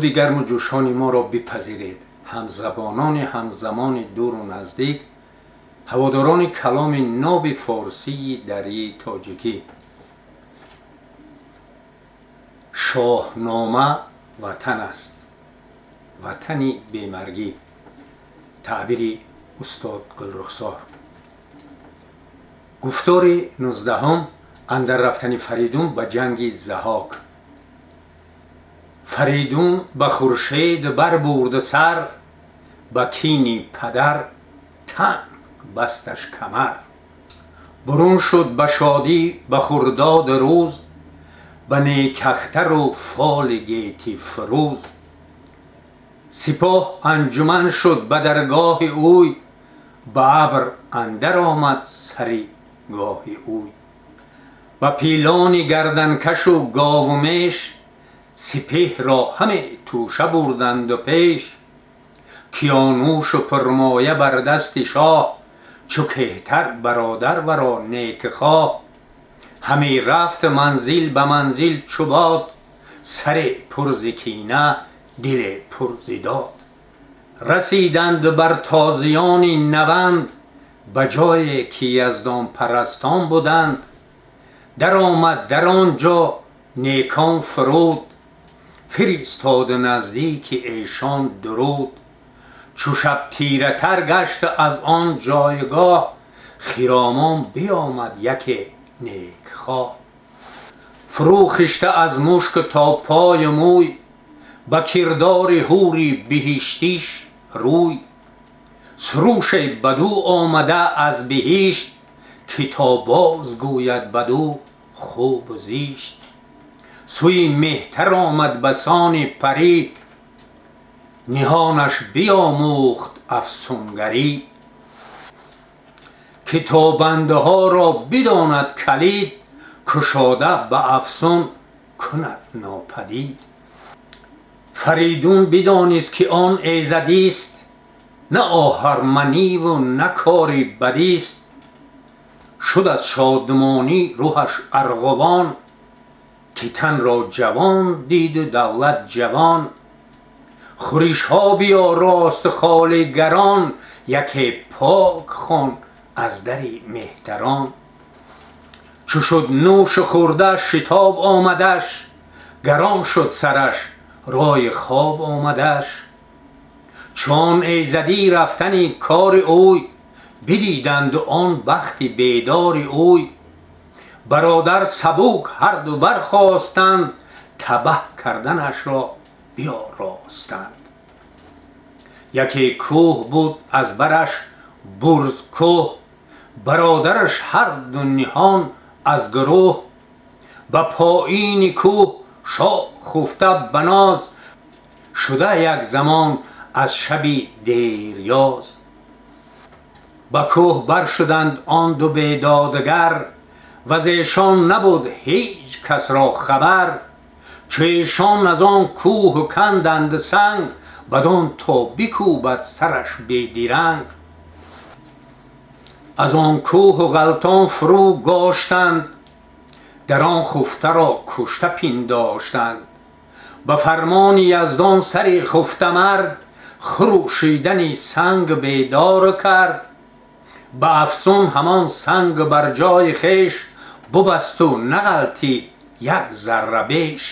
Дуруди гарму ҷӯшони моро бипазиред, ҳамзабонони ҳамзамони дуру наздик, ҳаводорони каломи ноби форсии дарии тоҷикӣ. Шоҳнома ватан аст, ватани бемаргӣ. Таъбири устод Гулрухсор. Гуфтори 19-ум: андар рафтани Фаридун ба ҷанги Заҳок. Фаридун ба хуршед барбурд сар, ба кини падар танг басташ камар. Бурун шуд ба шодӣ ба хурдод рӯз, ба некахтару фоли гети фурӯз. Сипоҳ анҷуман шуд ба даргоҳи ӯй, ба абр андар омад сари гоҳи ӯй. Ба пилони гарданкашу гову меш, сипеҳро ҳаме тӯша бурданду пеш. Киёнушу пурмоя бар дасти шоҳ, чу кеҳтар бародар варо некхоҳ. Ҳаме рафт манзил ба манзил чу бод, саре пур зи кина, диле пур зи дод. Расиданд бар тозиёни наванд, ба ҷое ки яздонпарастон буданд. Даромад дар он ҷо некон фуруд, фиристоду наздики эшон дуруд. Чу шаб тиратар гашт аз он ҷойгоҳ, хиромон биомад яке некхоҳ. Фурӯ хишта аз мушк то пою мӯй, ба кирдори ҳури биҳиштиш рӯй. Суруше бадӯ омада аз биҳишт, ки то боз гӯяд бадӯ хубу зишт. Сӯи меҳтар омад ба сони парӣ, ниҳонаш биомӯхт афсунгарӣ. Ки то бандаҳоро бидонад калид, кушода ба афсун кунад нопадид. Фаридун бидонист, ки он эзадист, на оҳарманиву на кори бадист. Шуд аз шодмонӣ рӯҳаш арғувон, ки танро ҷавон диду давлат ҷавон. Хӯришҳо биёрост холигарон, яке пок хон аз дари меҳтарон. Чу шуд нӯшу хӯрда шитоб омадаш, гарон шуд сараш рои хоб омадаш. Чун эзадӣ рафтани кори ӯй, бидиданду он бахти бедори ӯй. Бародар сабук ҳарду бархостанд, табаҳ карданашро биёростанд. Яке кӯҳ буд аз бараш бурз кӯҳ, бародараш ҳарду ниҳон аз гурӯҳ. Ба поини кӯҳ шоҳ хуфта ба ноз, шуда як замон аз шаби дерёз. Ба кӯҳ бар шуданд он ду бедодгар, ваз эшон набуд ҳеҷ кас ро хабар. Чу эшон аз он кӯҳ канданд санг, бадон то бикӯбад сараш бедиранг. Аз он кӯҳу ғалтон фурӯ гоштанд, дар он хуфтаро кушта пиндоштанд. Ба фармони яздон сари хуфтамард, хурӯшидани санг бедор кард. Ба афсун ҳамон санг бар ҷои хеш, бубасту нағалтид як зарра беш.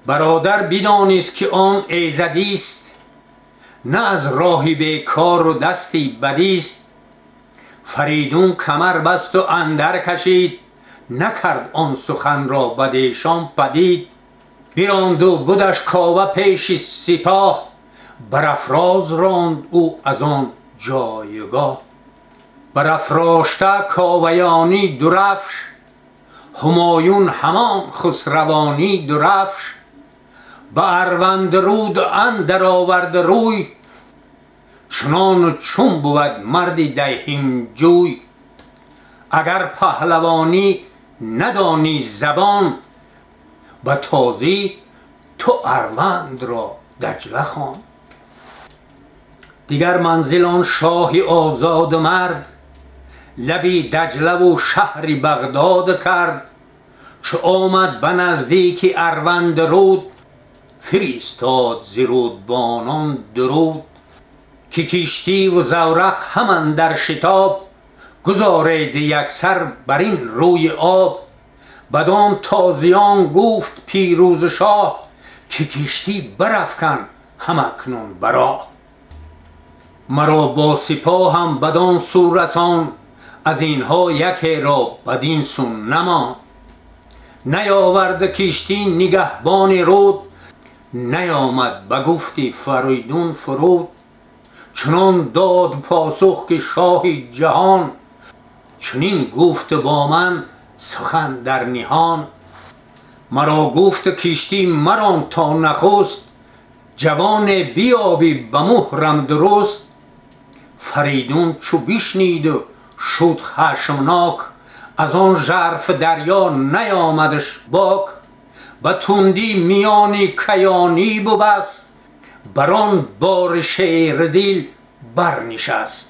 Бародар бидонист, ки он эзадист, на аз роҳи бекору дасти бадист. Фаридун камар басту андар кашид, накард он суханро бадешон падид. Биронду будаш Кова пеши сипоҳ, барафроз ронд ӯ аз он ҷойгоҳ. Барафрошта Коваёнӣ дурафш, Ҳумоюн ҳамон хусравонӣ дурафш. Ба Арвандруд андар овард рӯй, чунону чун бувад марди даҳимҷӯй. Агар паҳлавонӣ надонӣ забон, ба тозӣ ту Арвандро Даҷла хон. Дигар манзил он шоҳи озоду мард, лаби Даҷлаву шаҳри Бағдод кард. Чу омад ба наздики Арвандруд, Фиристод зи рудбонон дуруд, ки киштиву заврақ ҳам андар шитоб, гузоред яксар бар ин рӯи об. Бадон тозиён гуфт пирӯз шоҳ, ки киштӣ барафкан ҳам акнун ба роҳ. Маро бо сипоҳам бадон сӯ расон, аз инҳо якеро бадин сӯ намон. Наёвард киштӣ нигаҳбони руд, наёмад ба гуфти Фаридун фуруд. Чунон дод посух, ки шоҳи ҷаҳон чунин гуфт бо ман сухан дар ниҳон. Маро гуфт: киштӣ марон то нахуст ҷавоне биёбӣ ба муҳрам дуруст. Фаридун чу бишниду шуд хашмнок, аз он жарф дарё наёмадаш бок. Ба тундӣ миёни каёнӣ бубаст, бар он бори шердил барнишаст.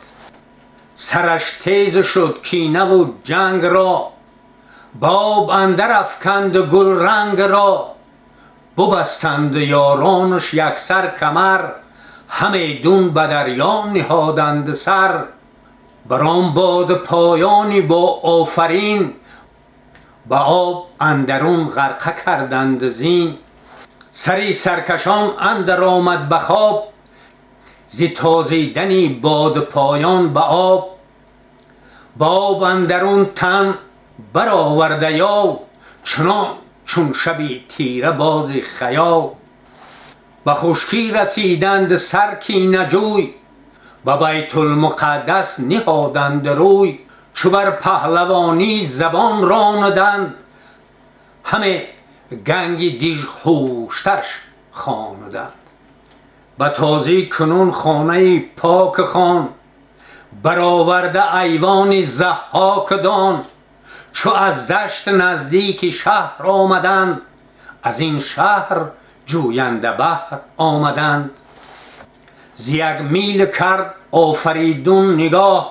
Сараш тез шуд кинаву ҷанг ро, ба об андар афканд гулранг ро. Бубастанд ёронаш яксар камар, ҳамедун ба дарё ниҳоданд сар. Бар он бодпоёни бо офарин, ба об андарун ғарқа карданд зин. Сари саркашон андар омад ба хоб, зи тозидани бодпоён ба об. Ба об андарун тан бароварда ёв, чунон чун шаби тира бози хаёл. Ба хушкӣ расиданд сар кинаҷӯй, ба Байтулмуқаддас ниҳоданд рӯй. Чу бар паҳлавонӣ забон ронуданд, ҳаме ганги дижҳушташ хонуданд. Ба тозӣ кунун хонаи пок хон, бароварда айвони Заҳҳок дон. Чу аз дашт наздики шаҳр омаданд, аз ин шаҳр ҷӯянда баҳр омаданд. Зи як мил кард Офаридун нигоҳ,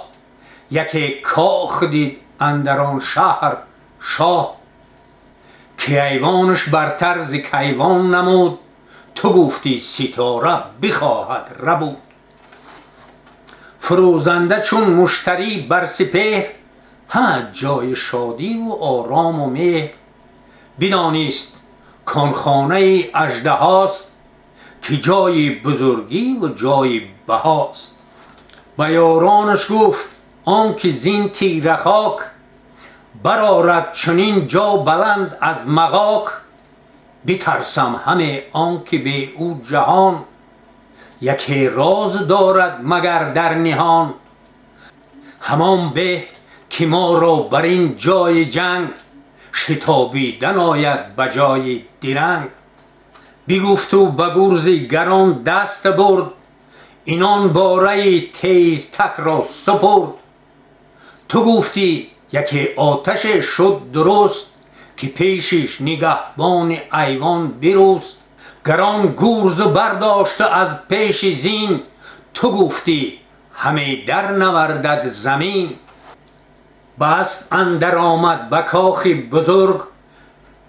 яке кох дид андар он шаҳр шоҳ, ки айвонаш бартар зи кайвон намуд, ту гуфтӣ ситора бихоҳад рабуд. Фурӯзанда чун Муштарӣ бар сипеҳр, ҳама ҷои шодиву орому меҳр. Бидонист, кон хонаи аждаҳост, ки ҷои бузургиву ҷои баҳост. Ба ёронаш гуфт: он ки зин тира хок барорад чунин ҷо баланд аз мағок, битарсам ҳаме он ки бе ӯ ҷаҳон яке роз дорад магар дар ниҳон. Ҳамон беҳ, ки моро бар ин ҷои ҷанг шитобидан ояд ба ҷои диранг. Бигуфту ба гурзи гарон даст бурд, инон бораи тезтакро супурд. Ту гуфтӣ яке оташе шуд дуруст, ки пешиш нигаҳбони айвон бируст. Гарон гурз бардошта аз пеши зин, ту гуфтӣ ҳаме дар навардад замин. Ба асп андар омад ба кохи бузург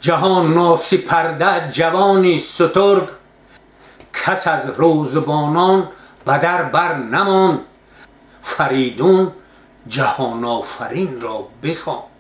ҷаҳон носипарда ҷавони сутург. Кас аз рӯзбонон ба дар бар намонд, Фаридун ҷаҳонофаринро бихонд.